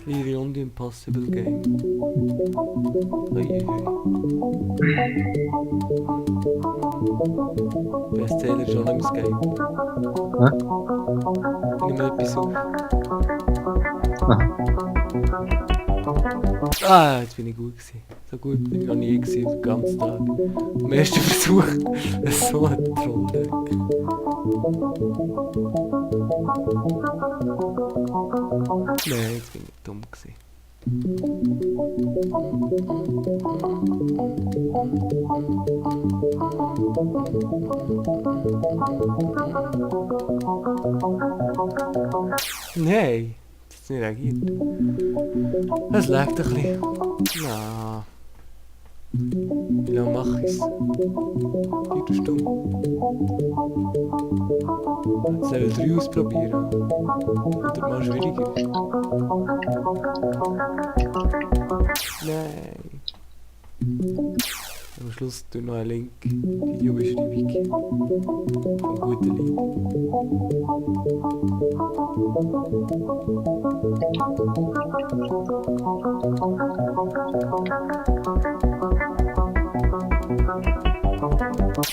Beyond the Impossible Game. Ui. Bestseller Anonymous Game. Hä? Nimm mal etwas auf. Aha. Ah, jetzt bin ich gut gewesen. So gut bin ich noch nie gewesen, den ganzen Tag. Am ersten Versuch, so ein Troll. Nein, jetzt bin ich dumm gewesen. Nein, das ist nicht reagiert. Es lag ein bisschen. Na. Wie lange mache ich es? 4 Stunden. Jetzt Level 3 ausprobieren. Oder mal schwieriger. Nein. Am Schluss tue ich noch einen Link in die Videobeschreibung vom guten Lied.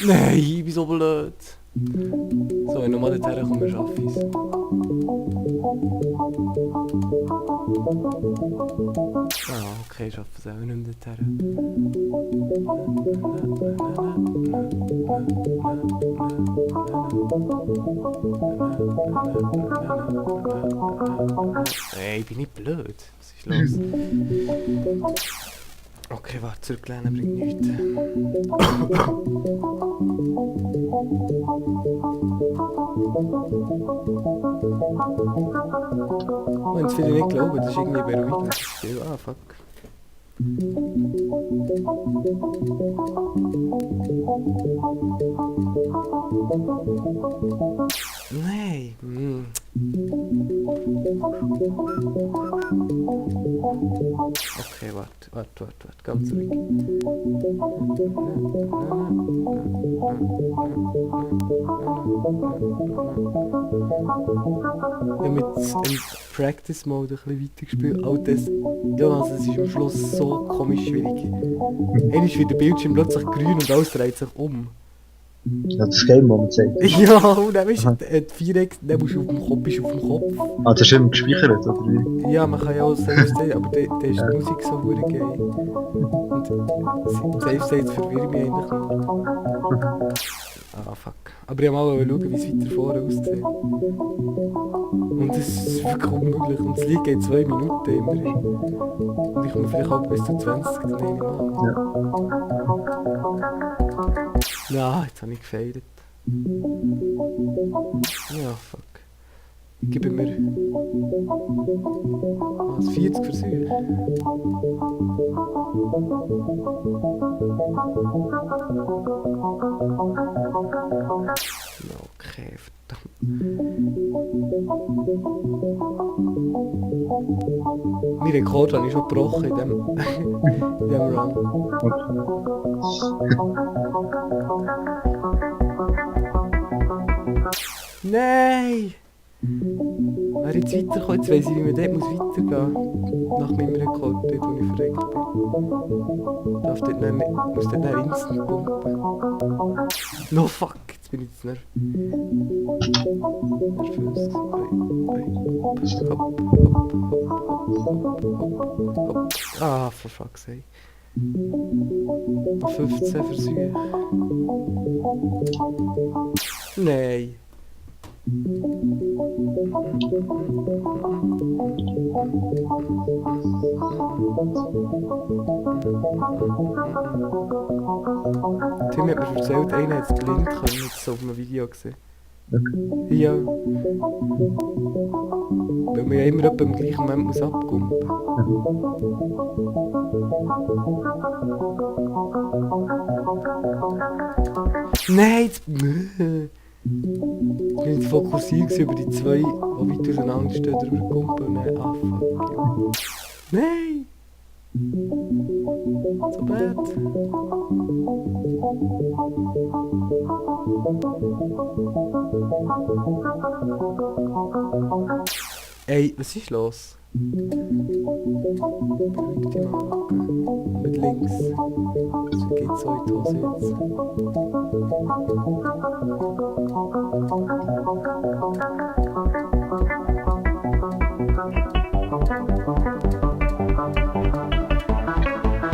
Nein, ich bin so blöd. So, wenn ich nochmal dorthin komme, schaffe ich es. Ah, okay, ich schaffe es auch nicht mehr dorthin. Ey, ich bin nicht blöd. Was ist los? Okay, warte, zurücklehnen bringt nichts. Wenn es viele nicht glauben, das ist irgendwie beruhigend. Das Spiel. Ah, fuck. Nein. Okay, warte, ganz ruhig. Ich habe jetzt im Practice Mode ein bisschen weitergespielt. All das, ja, also es ist am Schluss so komisch schwierig. Einmal wird der Bildschirm plötzlich grün und alles dreht sich um. Ja, das Game Mode zeigt. Ja, und dann weißt du, die Viereck, dann musst du auf dem Kopf, bist du auf dem Kopf. Ah, das ist immer gespeichert, oder wie? Ja, man kann ja auch Save State, aber da ist die Musik so verdammt geil. Und Save States verwirren mich eigentlich nur. Ah, fuck. Aber ich wollte mal schauen, wie es weiter vorne aussieht. Und das ist wirklich unmöglich. Und das Lied geht 2 Minuten immerhin. Und ich komme vielleicht auch bis zu 20, dann nehme ich mal. Ja, jetzt habe ich gefailt. Ja, fuck. Gib mir... Was, 40 Versuche? Okay, verdammt. Mein Rekord habe ich schon gebrochen in dem Run. Nein! Wer jetzt weiterkommt, jetzt weiss ich, wie man dort weitergehen muss. Nach meinem Rekord, dort wo ich verreckt bin. Darf dort nicht, muss dort nicht instant pumpen. No fuck, jetzt bin ich jetzt nervös. Hopp. Ah, for fuck's sake. Noch 15 Versuche. Nein. Tim hat mir erzählt, einer hat es blind können, jetzt so auf einem Video gesehen. Ja. Weil man ja immer etwa im gleichen Moment muss abkumpen. Nein, jetzt... Ich war nicht fokussiert über die zwei, die weit auseinander stehen, drüber kumpeln. Nein, ah fuck, ja. Nein! So bad. Ey, was ist los? Beruhig dich mal, Luca. Und mit links. Es geht so in die Hose jetzt.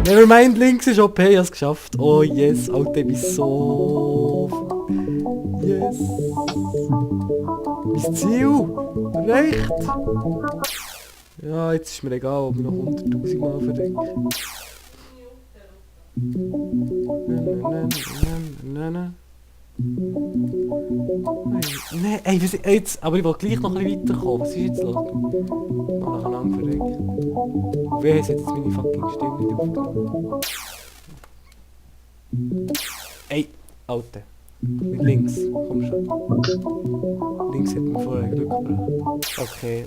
Nevermind, links ist OP, ich hab's geschafft. Oh yes, Alter, ich bin so... Yes. Mein Ziel! Erreicht! Ja, jetzt ist mir egal, ob ich noch 100'000 Mal verdenke. Nein, ey, jetzt, aber ich will gleich noch ein bisschen weiterkommen. Was ist jetzt los? Mal nacheinander verreckt. Und wer hat jetzt meine fucking Stimme nicht aufgenommen? Ey, Alter. Mit links, komm schon. Links hat mir vorher Glück gebracht. Okay.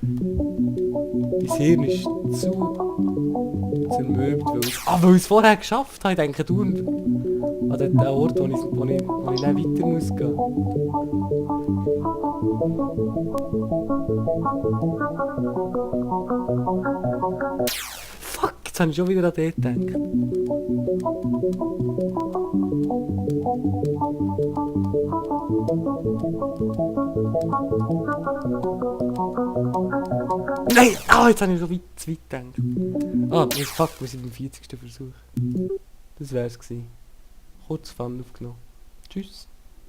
Mein Hirn ist zu zermürbt, weil ich es vorher geschafft habe. Ich denke, du an den Ort, wo ich dann weiter muss gehen. Fuck, jetzt habe ich schon wieder an den gedacht. Nein! Ah, jetzt habe ich so zu weit gedacht. Ah, fuck, wir sind im 40. Versuch. Das wär's gewesen. Kurz Fun aufgenommen. Tschüss.